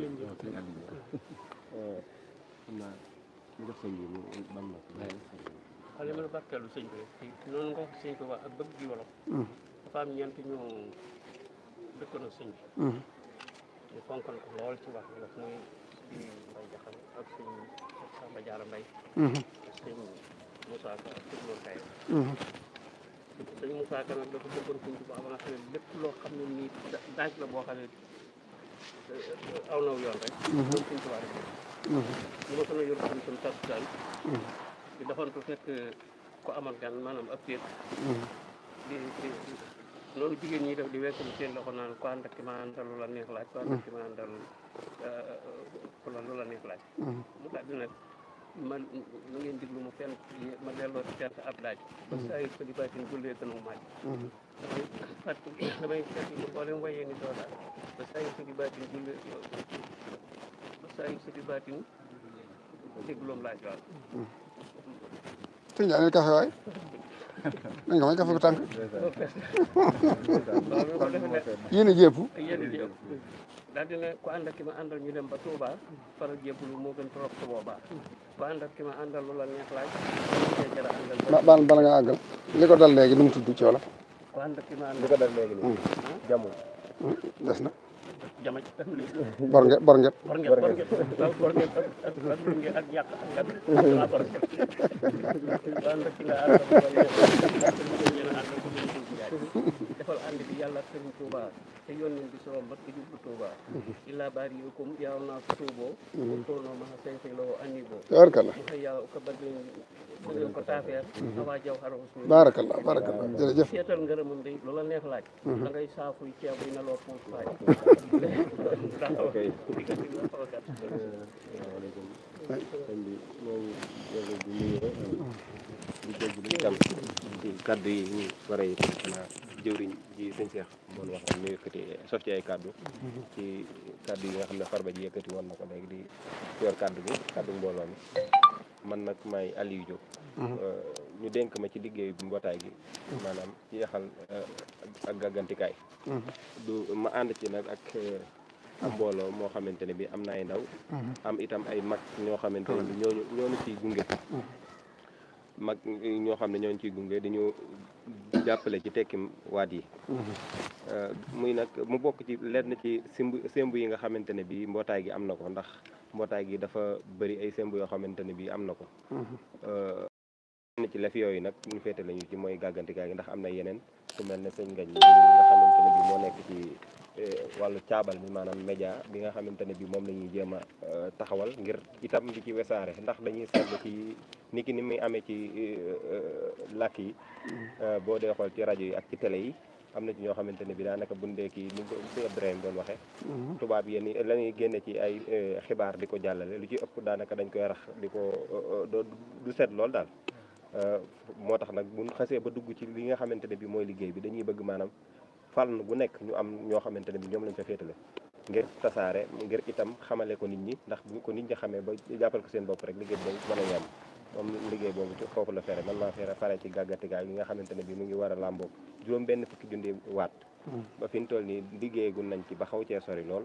leen waaw sëñ Aliou xam naa ñu def sëñ bi mu ban na ko xale ma la barkeelu sëñ bi noonu nga wax sëñ bi wax ak bëgg gi wolof dafa am ñeent ñu dëkkoon ak sëñ bi ñu fonkoon ko lool ci wax wolof muy sëñ Mbay Jaxam ak sëñ Samba Jaara Mbay ak sëñ Moussa Ka ak sëñ Mor Kaye sëñ Moussa Ka nag dafa bëggoon sëñ bi ba nga xam ne lépp loo xam ne nii daaj la boo xam ne aw naw yoon rek loolu sëñ Tuubaa rek ñu ma sama yor suñu tartaan di doxantu fekk ko amal gan maanaam ab téet di noonu jigéen ñi def di weesalu seen loxo naan ko ànd ak ki ma àndal lu la neex laaj ko ànd ak ki ma àndal lu la neex laaj mu daal di nag man na ngeen diglu mu fenn ma delloo ci fenn ab daaj ba saa yu ko di baatin jullee gënu maaj damay fekk lu mboolem wayee ni doo daal ba saa yu ko di baatin jullee ba saa yu ko di baatin dégloom laaj waaw sëñ bi amee café waay nañ ko may café ko tànk yéen a jépp daal di ne ku ànd ak ki ma àndal ñu dem ba Touba faral jébbalu moo gën trop su boobaa ku ànd ak ki ma àndal lu la neex laaj jara àndal bala nga àggal li ko dal léegi nu mu tudd ci wolof ku ànd ak ki ma àndal li ko dal léegi nii jamu des na jamaj bornget bornget ak yàq ak ngat la bornget ku ànd ak ki nga àndal defal ànd bi yàlla Sëriñ Touba te yónneen bi soo mbak ki jublu Touba illa baari yukum yaaw naa tuuboo kono ma sayfi loo aniboo barakallah mu xëy yaaw ko bëgg ko taafeer awaa jaw xaraw suuf barakallah jërëjëf seetal ngërëmam day loola neex laaj da ngay saafuy ceeb yi na loo puus faaj sëñ bi moom yàlla di nuyoo di dégg lu tam ci kaddu yi ñu war a yëkkati xanaa jëwriñ ji sëñ Cheikh moom wax ñu yëkkati sof ci ay kaddu ci kaddu yi nga xam ne Farba ji yëkkati woon na ko léegi di yor kaddu bi kaddu mbooloo mi man nag maay Aliou Diop ñu dénk ma ci liggéey bi mbootaay gi maanaam yeexal ak gàggantikaay du ma ànd ci nag ak am mbooloo moo xamante ne bi am na ay ndaw am itam ay mag ñoo xamante ne bi ñooñu ciy gunge mag ñoo xam ne ñooñu ciy gunge di ñu jàppale ci tekkim waat yi muy nag mu bokk ci lenn ci semb yi nga xamante ne bi mbootaay gi am na ko ndax mbootaay gi dafa bëri ay semb yoo xamante ne bi am na ko ci lef yooyu nag ñu féete lañu ci mooy gàggantikaay gi ndax am na yeneen ku mel ne sëñ ngañ nga xamante ne bi moo nekk ci wàllu caabal mi maanaam média bi nga xamante ne bi moom la ñuy jéem a taxawal ngir itam di ci wesaare ndax dañuy seetlu ci niki ni muy amee ci làkk yi boo dee xool ci rajo yi ak ci télé yi am na ci ñoo xamante ne bi daanaka bundee kii ni ko si Ibrahima doon waxee tubaab yéen la ñuy génne ci ay xibaar di ko jàllale lu ci ëpp daanaka dañ koy rax di ko du set lool daal moo tax nag buñ xasee ba dugg ci li nga xamante ne bi mooy liggéey bi dañuy bëgg maanaam fànn bu nekk ñu am ñoo xamante ne bi ñoom lañ fa féetale ngir tasaare ngir itam xamale ko nit ñi ndax bu ko nit ñi xamee ba jàppal ko seen bopp rek liggéey bi mën a yem moom liggéey boobu foofu la fere man maa fare ci gàggatigaay yi nga xamante ne bi mu ngi war a làmboo juróom benn fukki junni waat ba fi ñu toll nii liggéeyagul nañ ci ba xaw cee sori lool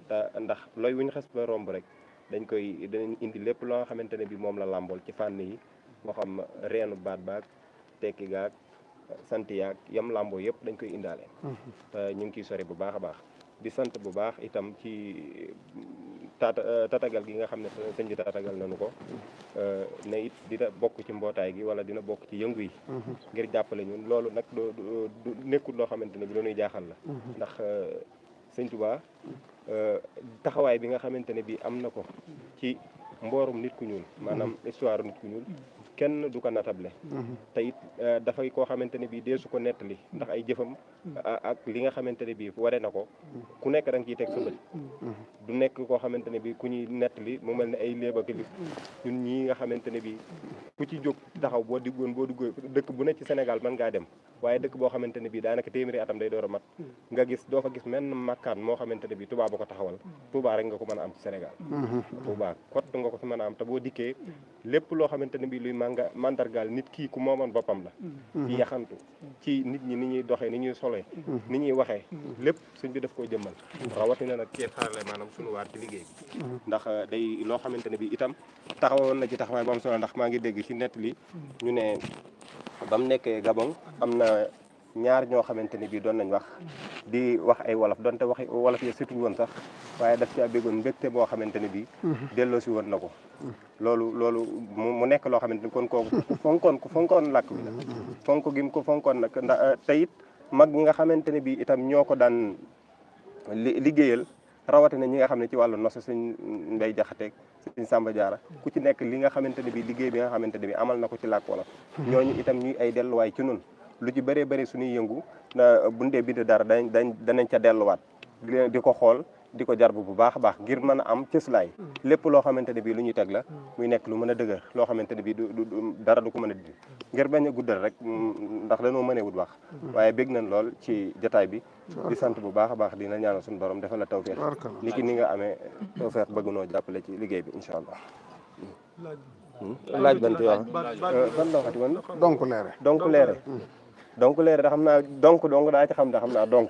te ndax looy wuñ xas ba romb rek danañ indi lépp loo nga xamante ne bi moom la làmbool ci fànn yi moo xam reenu baat baag tekki gaag sant yaag yam làmboo yëpp dañ koy indaale te ñu ngi ciy sori bu baax a baax di sant bu baax itam ci tatagal gi nga xam ne sëñ bi tatagal nañu ko ne it dina bokk ci mbootaay gi wala dina bokk ci yëngu yi ngir jàppale ñun loolu nag du nekkul loo xamante ne bi lu ñuy jaaxal la ndax sëñ Tuubaa taxawaay bi nga xamante ne bi am na ko ci mboorum nit ku ñuul maanaam histoire nit ku ñuul kenn du ko natable te it dafay koo xamante ne bii deesu ko nettali ndax ay jëfam ak li nga xamante ne bii ware na ko ku nekk da nga ciy teg sa bët du nekk koo xamante ne bii ku ñuy nettali mu mel ne ay léeba kilif ñun ñii nga xamante ne bii ku ci jóg taxaw boo duggee dëkk bu ne ci Sénégal mën ngaa dem waaye dëkk boo xamante ne bii daanaka téeméeri atam day door a mat nga gis doo fa gis menn makkaan moo xamante ne bii Touba ba ko taxawal Touba rek nga ko mën a am ci Sénégal Touba kot nga ko fi mën a am te boo dikkee lépp loo xamante ne bii luy mandargaal nit kii ku moomoon boppam la ci yaxantu ci nit ñi ni ñuy doxee ni ñuy solee ni ñuy waxee lépp suñ bi daf koo jëmmal rawatina nag kee farale maanaam sunu delluwaat ci liggéey bi ndax day loo xamante ne bi itam taxawoon na ci taxawaay bu am solo ndax maa ngi dégg ci nett li ñu ne ba mu nekkee Gabon am na ñaar ñoo xamante ne bii doon nañ wax di wax ay wolof donte waxi wolof yi surtout woon sax waaye daf caa béggoon mbégte boo xamante ne bii delloo si woon na ko loolu mu nekk loo xamante ni kon kooku ku fonkoon làkk bi la fonk gi mu ko fonkoon nag ndax te it mag ñi nga xamante ne bii itam ñoo ko daan liggéeyal rawatina ñi nga xam ne ci wàllu nosu suñ Mbay Jaxate suñ Samba Jaara ku ci nekk li nga xamante ne bii liggéey bi nga xamante ne bii amal na ko ci làkk wolof ñooñu itam ñuy ay delluwaay ci nun lu ci bëree bëri suñuy yëngu buñ dee bind dara danañ ca delluwaat di ko xool di ko jarbu bu baax a baax ngir mën a am cëslaay lépp loo xamante ne bii lu ñuy teg la muy nekk lu mën a dëgër loo xamante ne bii du dara du ko mën a di ngir bañ a guddal rek ndax dañoo mënee wut wax waaye bég nañ lool ci jotaay bi di sant bu baax a baax dina ñaanal suñu borom defal la tawfeex ni ki ni nga amee tawfeex bëgg noo jàppale ci liggéey bi incha allah laaj ban ci wax fan la waxati woon donc leere da xam naa donc daa ci xam da xam naa donc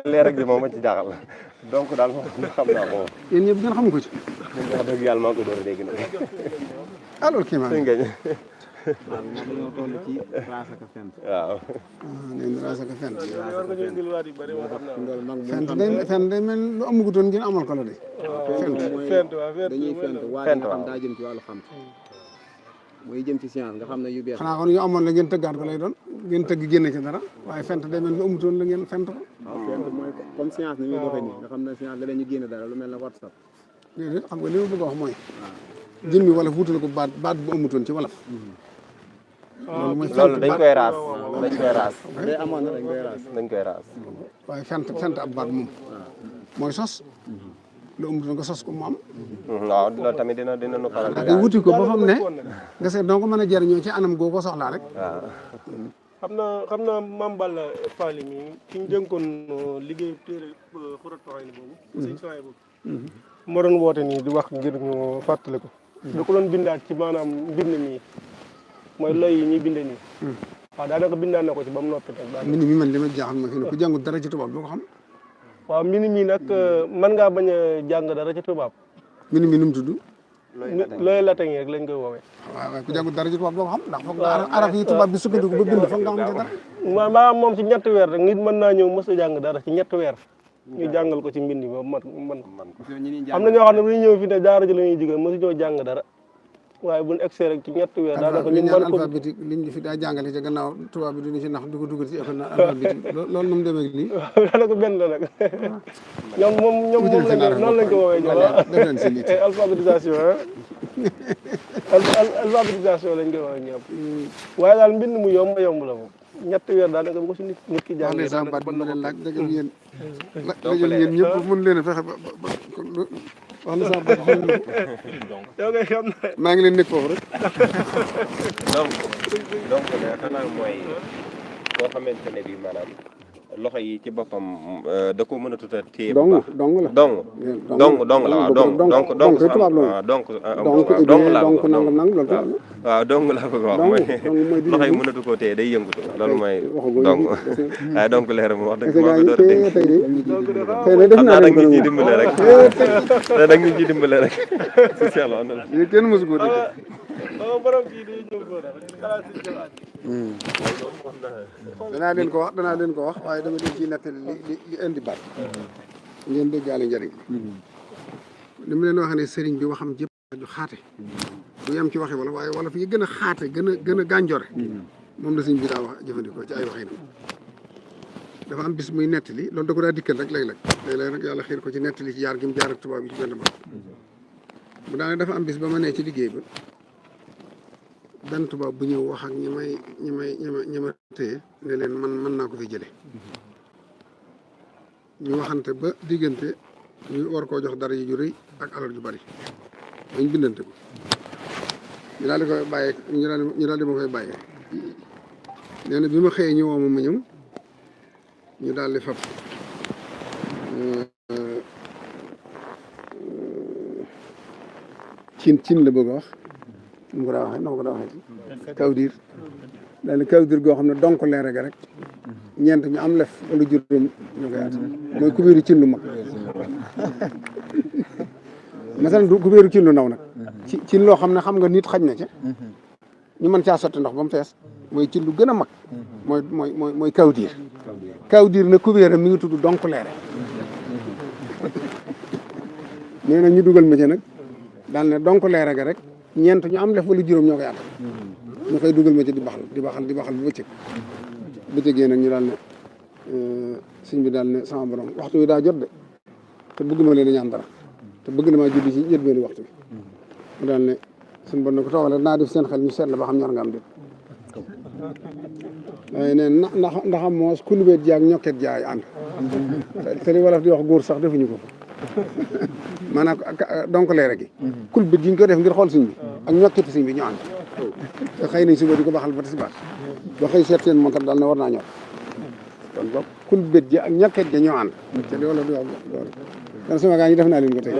leer ak bi moom ma ci jaaxal donc daal moom xam naa ko moom yéen ñëpp ngeen xam ko ci wax dëgg yàlla maa ngi ko door a dégg nag alors kii maa sëñ Gañ dañoo toll ci raas ak fent waaw neen raas ak fent fent fent day mel lu amugutoon ngeen amal ko la de dañuy fent waa nga xam daa jëm ci wàllu xam mooy jëm ci science nga xam ne yu bees xanaa kon yu amoon la ngeen tëggaat ko lay doon ngeen tëgg génne ci dara waaye fent day mel lu amutoon la ngeen fent ko waaw fent mooy comme science ni muy doxee nii nga xam ne science da leen ñu génne dara lu mel ne WhatsApp déedéet xam nga li ma bëgg a wax mooy jën mi wala wutal ko baat bu amutoon ci wolof loolu dañ koy raas day amoon na dañ koy raas waaye fent ab baat moom mooy sos lu amutoon nga sos ko mu am waaw loolu tamit dina nu faral nga wuti ko ba fa mu ne nga seet doo ko mën a jëriñoo ci anam goo ko soxlaa rek waaw xam naa Mame Balla Fall mi ki ñu dénkoon liggéey téere xurat waxay ni boobu sëñ sowaay boobu moo doon woote nii di wax ngir ñu fàttali ko da ko doon bindaat ci maanaam mbind mi mooy loy yi ñuy binde nii waaw daanaka bindaat na ko ci ba mu noppi nag mbind mi man li ma jaaxal ma fi ne ku jàngut dara ci tubaab doo ko xam waaw mbind mi nag mën ngaa bañ a jàng dara ci tubaab mbind mi nu mu tudd looy latin yi rek lañ koy woowee waaw ku jàngut dara ci tubaab doo ko xam ndax foog nga araf yi tubaab bi sukkandiku ba bind foog nga xam ci dara maanaam moom ci ñetti weer rek nit mën naa ñëw mës a jàng dara ci ñetti weer ñu jàngal ko ci mbind mi ba man am na ñoo xam ne bu ñu ñëw fi ne daara ji la ñuy jógee mosu ñoo jàng dara waaye buñ egsee rek ci ñetti weer daanaka ñu mën ko alphabétique liñ fi daa jàngale ca gannaaw tubaab bi duñu ci nax du ko dugal ci école alphabétique loolu nu mu demee nii daanaka benn la nag ñoom moom lañ noonu lañ ko woowee ñoom alphabétisation alphabétisation lañ koy woowee ñoom waaye daal mbind mu yomb la moom ñetti weer daanaka bu ko si nit ki jàngee sama baat bi ma leen laaj dëgg yéen ñëpp mën leen a fexe ba wax na sama baat yow ngay xam ne maa ngi leen nekk foofu rek donc xanaa mooy koo xamante ne bii maanaam loxo yi ci boppam da ko mën a tuta téye dong la dong la waaw donc waaw dong laa bëgg wax mooy loxo yi mënatu koo téye day yëngatu loolu mooy dong waaye donc leer mu wax dëgg maa ngi door a dégg xam naa da nga ñu ciy dimbale rek da nga ñu ciy dimbale rek si seelo kenn mosu ko dégg borom kii day ñëw ko danaa leen ko wax waaye dama leen ciy nettali li indi baat ngeen déggaale njëriñ li mu leen wax ne sëriñ bi waxam jëpp ju xaate du yem ci waxi wala waaye wala fi gën a xaate gën a gànjore moom la sëriñ bi daa wax jëfandikoo ci ay waxinam dafa am bis muy nettali loolu da ko daa dikkal rek léeg-léeg nag yàlla xiir ko ci nettali ci jaar gi mu jaar ak tubaab yi ci benn baat mu daane dafa am bis ba ma nee ci liggéey ba benn tubaab bu ñëw wax ak ñi ma téye ne leen mën naa ko fi jële ñu waxante ba diggante ñu war koo jox dara ju rëy ak alal ju bari dañ bindante ko ñu daal di koy bàyyee ñu daal di ma koy bàyyee nee na bi ma xëyee ñëwoo ma ñëw ñu daal di fab cin la bëgg a wax nu ko daa waxee na ko daa waxee kawdir daal di kawdir goo xam ne donc leere ga rek ñeent ñu am lef wala juróom ñu koy at mooy kubéeru cin lu mag masalan du kubéeru cin lu ndaw nag ci loo xam ne xam nga nit xaj na ca ñu mën caa sotti ndox ba mu fees mooy cin lu gën a mag mooy kawdiir kawdiir na kubéeram mi ngi tudd donc leere nee na ñu dugal ma ci nag daal ne donc leere ga rek ñeent ñu am lef wala juróom ñoo koy àttal ñu koy dugal ma ci di baxal bu bëccëgee nag ñu daal ne sëñ bi daal ne sama borom waxtu wi daa jot de te bëgg ma leen a ñaan dara te bëgg na maa julli ci njëlbéenu waxtu bi mu daal ne suñu bon ne ko toogale naa def seen xel ñu seet la ba xam ñor nga am déet waaye ne ndax am moos kulubéet jaag ñokket jaay ànd te li wolof di wax góor sax defuñu ko fa maanaam donc leere gi kulubéet yi ñu ko def ngir xool sëñ bi ak ñokketi sëñ bi ñu ànd te xëy nañ suba di ko baxal ba tisbaar ba xëy seet seen montar daal ne war naa ñor kon boog kulubéet ji ak ñokket ja ñoo ànd te li wolof di wax loolu kon sama gaa ñi def naa leen ko tey